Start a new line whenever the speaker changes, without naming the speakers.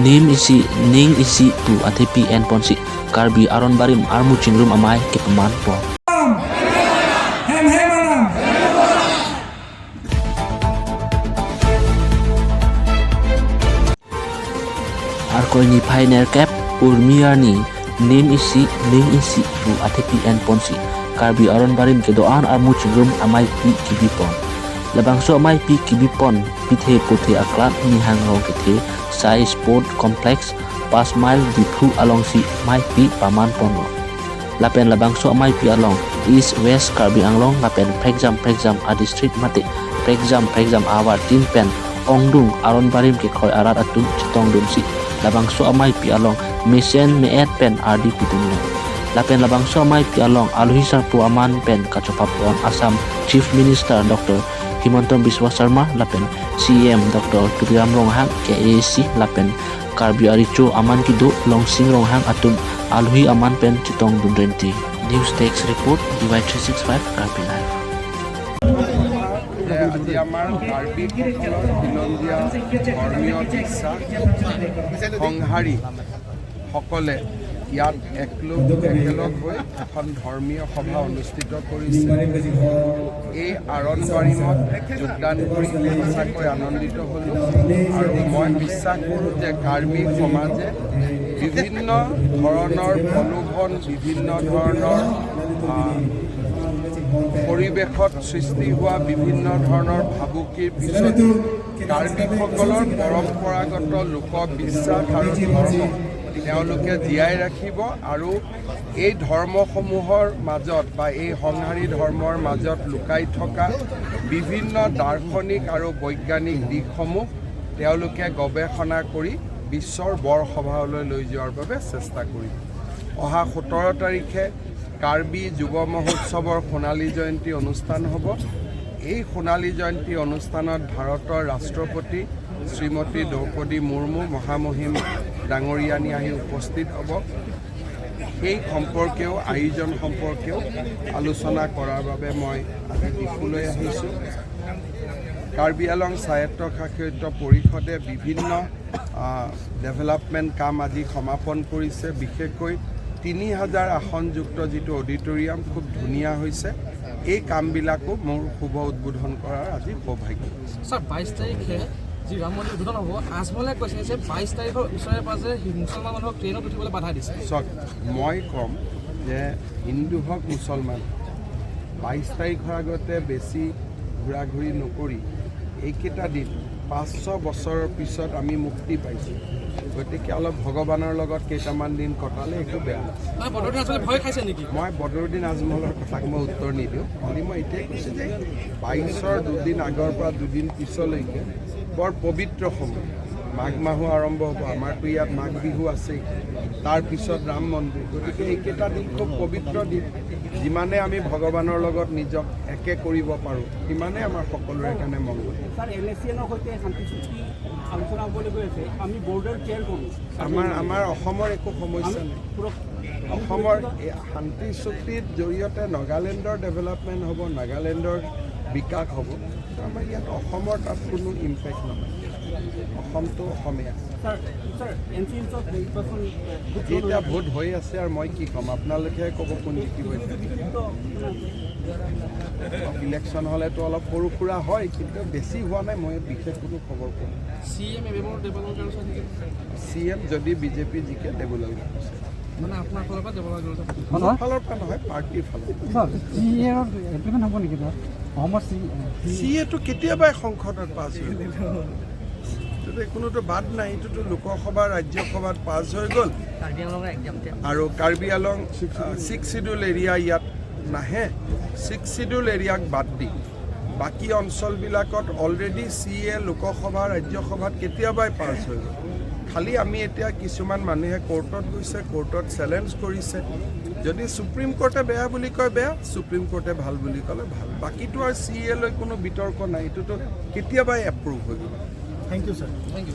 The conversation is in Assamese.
Nim isi ning isi pu athepi en ponsi Karbi Aronbarim armu chingrum amai kepaman po.
Hem hem anam.
Arkoi ni pioneer cap urmiar ni nim isi ning isi pu athepi en ponsi Karbi Aronbarim ke doan armu chingrum amai pi kibi pon. Labangso amai pi kibi pon pithe pothe aklat ni hang rong ke the Sai Sport Complex 5 mile Diphu along si mai pi paman pon ro. Lapen labangso amai pi along East West Karbi Anglong lapen Phekjam Phekjam a district mate Phekjam Phekjam awar tin pen ongdung Aronbarim ke khoi arat atum chitong dum si labangso amai pi along mission me et pen RD pitum lo. Lapen labangso amai pi along Aluhi Sarpu aman pen kachopap on Assam Chief Minister Dr. Himanta Biswa Sarma lapen CM Dr. Tuliram Ronghang ke AAC lapen Karbi Aricho aman ki do Longsing Ronghang atum Aluhi aman pen chitong dundrenti. News Desk Report DY365 Karbi Live.
যে আজি আমাৰ কাৰ্বিসকলৰ খিলঞ্জীয়া ধৰ্মীয় বিশ্বাস সংহাৰী সকলে ইয়াত একেলগ হৈ এখন ধৰ্মীয় সভা অনুষ্ঠিত কৰিছে। এই আৰণবাৰীমত যোগদান কৰি সঁচাকৈ আনন্দিত হ'লোঁ আৰু মই বিশ্বাস কৰোঁ যে কাৰ্বি সমাজে বিভিন্ন ধৰণৰ প্ৰলোভন, বিভিন্ন ধৰণৰ পৰিৱেশত সৃষ্টি হোৱা বিভিন্ন ধৰণৰ ভাবুকিৰ পিছত কাৰ্বিসকলৰ পৰম্পৰাগত লোকবিশ্বাস আৰু ধৰ্ম তেওঁলোকে জীয়াই ৰাখিব আৰু এই ধৰ্মসমূহৰ মাজত বা এই সংহাৰী ধৰ্মৰ মাজত লুকাই থকা বিভিন্ন দাৰ্শনিক আৰু বৈজ্ঞানিক দিশসমূহ তেওঁলোকে গৱেষণা কৰি বিশ্বৰ বৰসভালৈ লৈ যোৱাৰ বাবে চেষ্টা কৰিব। অহা 17 তাৰিখে কাৰ্বি যুৱ মহোৎসৱৰ সোণালী জয়ন্তী অনুষ্ঠান হ'ব। এই সোণালী জয়ন্তী অনুষ্ঠানত ভাৰতৰ ৰাষ্ট্ৰপতি শ্ৰীমতী দ্ৰৌপদী মুৰ্মু মহামহিম ডাঙৰীয়ানী আহি উপস্থিত হ'ব। সেই সম্পৰ্কেও, আয়োজন সম্পৰ্কেও আলোচনা কৰাৰ বাবে মই আজি ডিফুলৈ আহিছোঁ। কাৰ্বি আলং স্বায়ত্তশাসিত পৰিষদে বিভিন্ন ডেভেলপমেণ্ট কাম আজি সমাপন কৰিছে। বিশেষকৈ 3000 আসনযুক্ত যিটো অডিটৰিয়াম খুব ধুনীয়া হৈছে। এই কামবিলাকো মোৰ শুভ উদ্বোধন কৰাৰ আজি সৌভাগ্য।
ছাৰ, 22 তাৰিখে যি ৰাম মন্দিৰ উদ্বোধন হ'ব, আজমলে কৈছে যে 22 তাৰিখৰ ওচৰে পাজৰে মুছলমান মানুহক ট্ৰেইনত উঠিবলৈ বাধা দিছে।
চাওক, মই ক'ম যে হিন্দু হওক, মুছলমান, 22 তাৰিখৰ আগতে বেছি ঘূৰা ঘূৰি নকৰি এইকেইটা দিন 500 বছৰৰ পিছত আমি মুক্তি পাইছোঁ। গতিকে অলপ ভগৱানৰ লগত কেইটামান দিন কটালে একো বেয়া নহয়।
মানে বদৰুদ্দিন আজমলে ভয় খাইছে নেকি?
মই বদৰুদ্দিন আজমলৰ কথাক মই উত্তৰ নিদিওঁ। খালি মই এতিয়াই কৈছোঁ যে 22ৰ দুদিন আগৰ পৰা দুদিন পিছলৈকে বৰ পবিত্ৰ সময়। মাঘ মাহো আৰম্ভ হ'ব, আমাৰতো ইয়াত মাঘ বিহু আছেই, তাৰপিছত ৰাম মন্দিৰ। গতিকে এইকেইটা দিন খুব পবিত্ৰ দিন। যিমানে আমি ভগৱানৰ লগত নিজক একে কৰিব পাৰোঁ, সিমানে আমাৰ সকলোৰে কাৰণে মংগল।
ছাৰ, এনএছচিএনৰ সৈতে শান্তি চুক্তি আলোচনা হ'বলৈ গৈ আছে। আমি বৰ্ডাৰ ক্লিয়াৰ কৰোঁ।
আমাৰ অসমৰ একো সমস্যা নাই। অসমৰ এই শান্তি চুক্তিৰ জৰিয়তে নাগালেণ্ডৰ ডেভেলপমেণ্ট হ'ব, নাগালেণ্ডৰ বিকাশ হ'ব। আমাৰ ইয়াত অসমৰ তাত কোনো ইম্পেক্ট নহয়। অসমটো অসমীয়া।
ছাৰ ছাৰ এন চি হিলছত নিৰ্বাচন ভোট
এতিয়া ভোট হৈ আছে আৰু মই কি ক'ম? আপোনালোকেহে ক'ব কোন জিকিব। এতিয়া ইলেকশ্যন হ'লেতো অলপ সৰু সুৰা হয়, কিন্তু বেছি হোৱা নাই। মই বিশেষ কোনো খবৰ পোৱা নাই।
চি এম এবেমৰ দেৱলাল গাৰোচা নেকি?
চি এম যদি বিজেপি জিকে, দেৱলাল গাৰোচা।
মানে আপোনাৰ ফালৰ পৰা দেৱলাল গাৰোচা?
মোৰ ফালৰ পৰা নহয়, পাৰ্টীৰ ফালৰ পৰা।
চি এ ইমপ্লিমেণ্ট হ'ব নেকি তাত অসমত চি
চি এটো কেতিয়াবাই সংসদত পাছ হৈ গ'ল। এইটোতো কোনোতো বাদ নাই। এইটোতো লোকসভা, ৰাজ্যসভাত পাছ হৈ গ'ল আৰু Karbi Along six schedule area ইয়াত নাহে। ছিক্স চিডিউল এৰিয়াক বাদ দি বাকী অঞ্চলবিলাকত অলৰেডি চি এ লোকসভা, ৰাজ্যসভাত কেতিয়াবাই পাছ হৈ গ'ল। খালি আমি এতিয়া কিছুমান মানুহে কোৰ্টত গৈছে, কোৰ্টত চেলেঞ্জ কৰিছে। যদি সুপ্ৰিম কোৰ্টে বেয়া বুলি কয় বেয়া, সুপ্ৰিম কোৰ্টে ভাল বুলি ক'লে ভাল। বাকীটো আৰু চি এ লৈ কোনো বিতৰ্ক নাই। এইটোতো কেতিয়াবাই এপ্ৰুভ হৈ গ'ল।
Thank you sir.
Thank you.